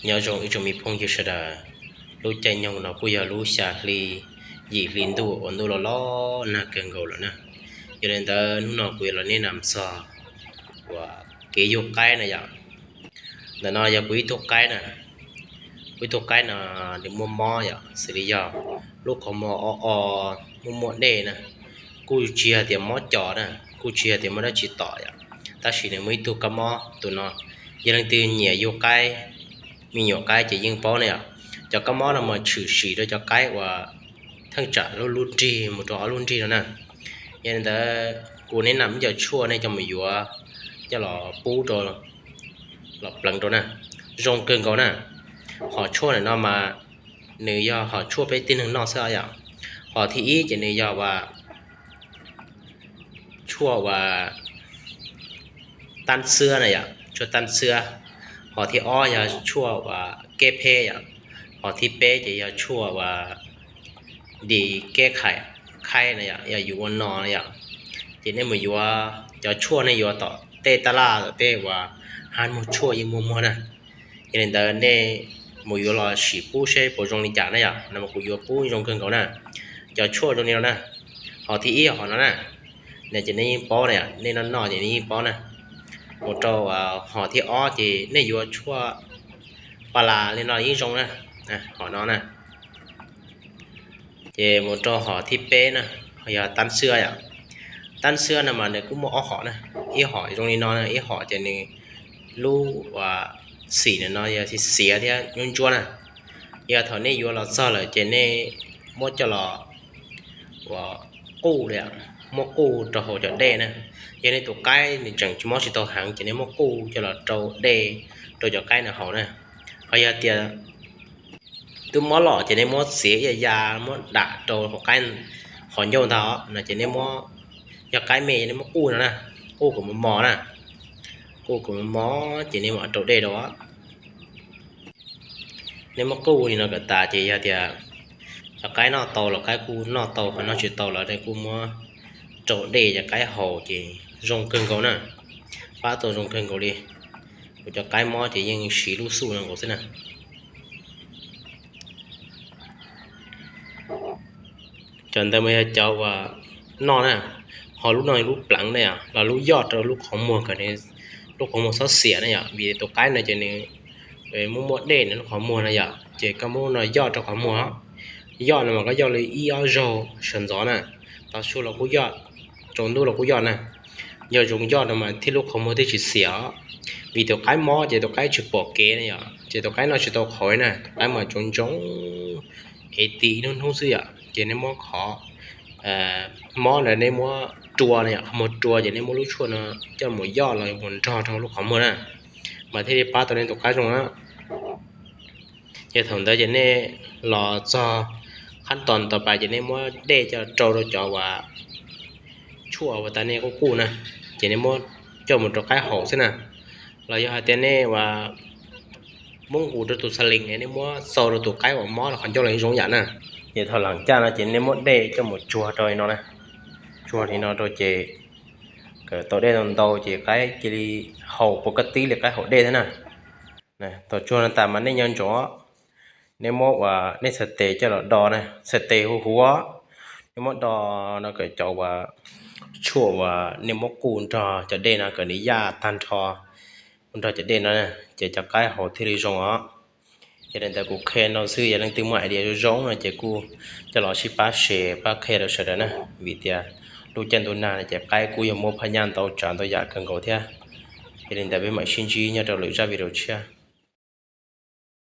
Nyob zoo ib tsoom me phooj ywg sawv daws, lub caij nyoog no kuj yog lub xya hli yim hli ntuj uas ntuj los los nag kawg nkaus lawm na. Yog li ntawd hnub no kuv yuav los neb txog uas kev yug qaib na yom. Ntawm no yog kuv ib tug qaib na, kuv ib tug qaib no nws muaj mob yom, xws li yog lub qhov muag o o, muaj muaj dej na, kuj tsis yog tias mob co na, kuj tsis yog tias mob dab tsi tom yom, tab sis nws muaj ib tug kab mob tus no. Yog leej twg nyiam yug qaib, me nyuam qaib ces yeej paub ne yom. Cov kab mob no mas tshwm sim rau cov qaib uas theej tsam lub lub nrig mus rau ob lub nrig no na. Yog li ntawd kuv neb nam ib co tshuaj nej coj mus yuav, coj los pub rau, los pleev rau na, zoo kawg nkaus na. Hom tshuaj ntawm no mas nws yog hom tshuaj peb tib neeg noj xwb yom. Hom thib ib ces nws yog uas tshuaj uas tab xwab na yom, tshuaj tab xwab. Hom thib ob yog tshuaj uas keb pheb yom. Hom thib peb ces yog tshuaj uas dis keb khaim khaib na yom, yog yus ua no na yom. Ces nej mus yuav cov tshuaj nej yuav tom tej tab laj tom tej uas hab muag tshuaj yeej muaj muag na. Yog li ntawd nej mus yuav los sim pub seb puas zoo li cas na yom, no mas kuv yuav pub zoo kawg nkaus na. Cov tshuaj zoo li no na, hom thib ib hom no na, no ces nej yeej paub na, nej noj noj ces nej yeej paub na. Mus rau hom thib ob ces nej yuav tshuaj pas las li no yeej zoo na, hom no na. Ces mus rau hom thib peb na, yog tab xwab yom. Tab xwab no mas nws kuj muaj ob hom na, ib hom zoo li no, ib hom ces nws lub uas xim no yog xiav thiab ntsuab ntsuab na. Yog thaum nej yuav los txog lawm ces nej muab coj los uas quj li, muab quj rau hauv cov dej na. Yog nej tus qaib nws tseem tsis mob tsis tau heev ces nej muab quj coj los rau dej rau cov qaib no haus na. Ho yog tias twb mob los ces nej muab txiav ib ya muab dam rau hauv qaib qhov ncauj ntag no ces nej muab, yog qaib me ces nej muab quj no na, quj kom mos mos na, quj kom mos mos ces nej mam rau dej rau. Nej muab quj li no kom tas ces yog tias cov qaib noj tau los qaib kuj noj tau, ho noj tsis tau los nej kuj muab rau dej cov qaib haus ces zoo kawg nkaus na, pab tau zoo kawg nkaus li. Kuv cov qaib mob ces yeej siv lub xuj no nkaus xwb na. Cov ntawd mas yog cov uas noj na, ho lub no lub pleev na los lub yoj rau lub qhov muag kom lub qhov muag txhob xiam na yom, vim tus qaib no ces nws muaj muaj dej na lub qhov muag no yom, ces koj muab no yoj rau qhov muag. Yoj no mas koj yoj li ib ob zaug sawv ntxov na, tau su los kuj yoj, tsaus ntuj los kuj yoj na. Yog zoo yoj no mas thiaj lub qhov muag thiaj tsis xiam os. Vim tus qaib mob ces tus qaib tsis pom kev na yom, ces tus qaib noj tsis tau qhauv na, tus qaib mas tsoov ntsoov ev ti ib hnub hnub xwb yom, ces nej muab qhov mob ntawd nej muab rua na yom, qhov muag rua ces nej muab lub tshuaj no coj mus yoj los mus nrog rau lub qhov muag na, mas thiaj li pab tau nej tus qaib zoo na. Ces thaum ntawd ces nej los txog qhab tos tau pas ces nej muab dej coj rau rau cov uas tshuaj uas tas nej quj quj na, ces nej muab coj mus rau qaib haus xwb na. Los yog hais tias nej uas muab nqus rau tus xa lees, nej muab xau rau tus qaib uas mob los qhov ncauj los zoo yam na. Ces thaum lam caj no ces nej muab dej coj mus tsuag rau li no na, tsuag li no rau ces kom tau dej ntau ntau ces qaib cia li haus puas kaj tib li qaib haus dej thiab na. Thaum tsuag no tas mas nej nco ntsoov, nej muab uas nej txhais tes coj los do na, txhais tes huv huv, nej muab do no kom cov uas tshuaj uas nej muab quj nrog cov dej no kom nws yaj tag nrho nrog cov dej no, ces cov qaib haus thiaj li zoo os. Yog li ntawd kuv qhia no xwb, yog leej twg muaj idea zoo zoo no ces kuj coj los sib pab share pab qhia rau sawv daws na, vim tias lub caij ntuj nag no ces qaib kuj yog muaj phaj nyaj ntau tsav ntau yam kawg nkaus thiab. Yog li ntawd peb mam sib ntsib nyob rau lwm zaj video tshiab.